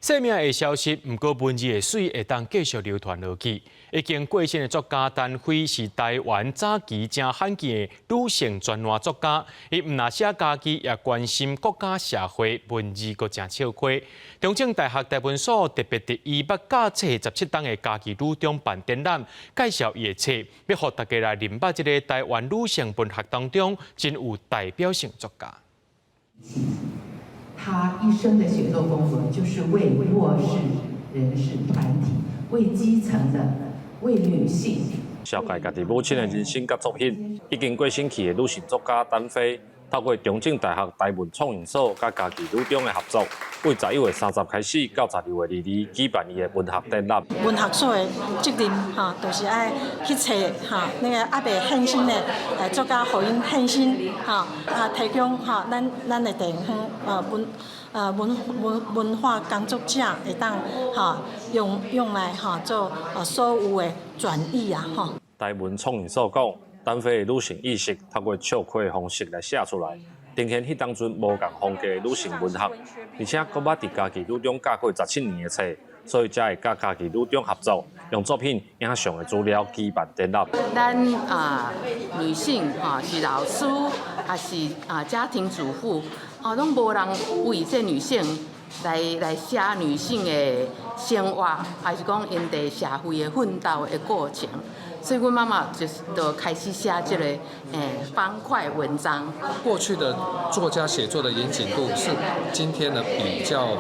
生命會消失，毋過文字的媠會當繼續流傳落去。已經過身的作家陳飛是台灣早期誠罕見的女性專欄作家。伊毋但寫家己，也關心國家社會，文字閣誠笑詼。中正大學台文所特別佇伊捌教冊17冬的嘉義女中辦展覽，介紹伊的冊，欲予大家來認捌這个台灣女性文學當中真有代表性作家。她一生的寫作工作，就是為弱勢人士團體、為基層的、為女性。紹介家己母親的人生佮作品，已經過身去的女性作家陳飛，透過中正大學台文創研所佮嘉義女中的合作，對11月30開始到12月22舉辦伊的文學展覽。文學所的責任吼，就是愛去揣吼那个猶未現身的作家，予𪜶現身吼啊，提供吼咱咱的地方啊文啊文文文化工作者會當吼用用來吼做所有的轉譯啊吼。台文創研所講，陳飛的女性意識透過笑詼的方式來寫出來，呈現彼當陣無仝風格的女性文學，而且閣捌佇嘉義女中教過17年的冊，所以才會佮嘉義女中合作，用作品影像的資料舉辦展覽。咱啊女性哈是老師，抑是啊家庭主婦，哦攏無人為這女性來來寫女性的生活，還是講𪜶佇社會的奮鬥的過程。所以，阮媽媽就是就開始寫這个方塊文章。過去的作家寫作的嚴謹度是今天呢比較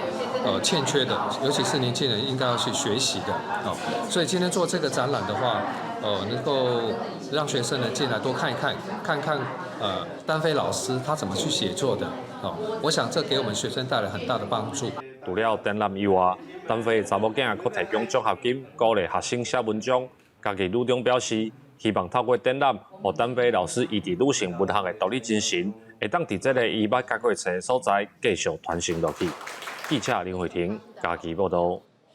欠缺的，尤其是年輕人應該要去學習的。哦，所以今天做這個展覽的話，能夠讓學生呢進來多看一看，看看丹飛老師他怎麼去寫作的。哦，我想這給我們學生帶來很大的幫助。除了展覽以外，陳飛的查某囝閣提供獎學金，鼓勵學生寫文章。嘉義女中表示，希望透過展覽，予陳飛老師伊佇女性文學的獨立精神，會當佇這个伊捌教過冊的所在繼續傳承落去。記者林慧婷嘉義報導。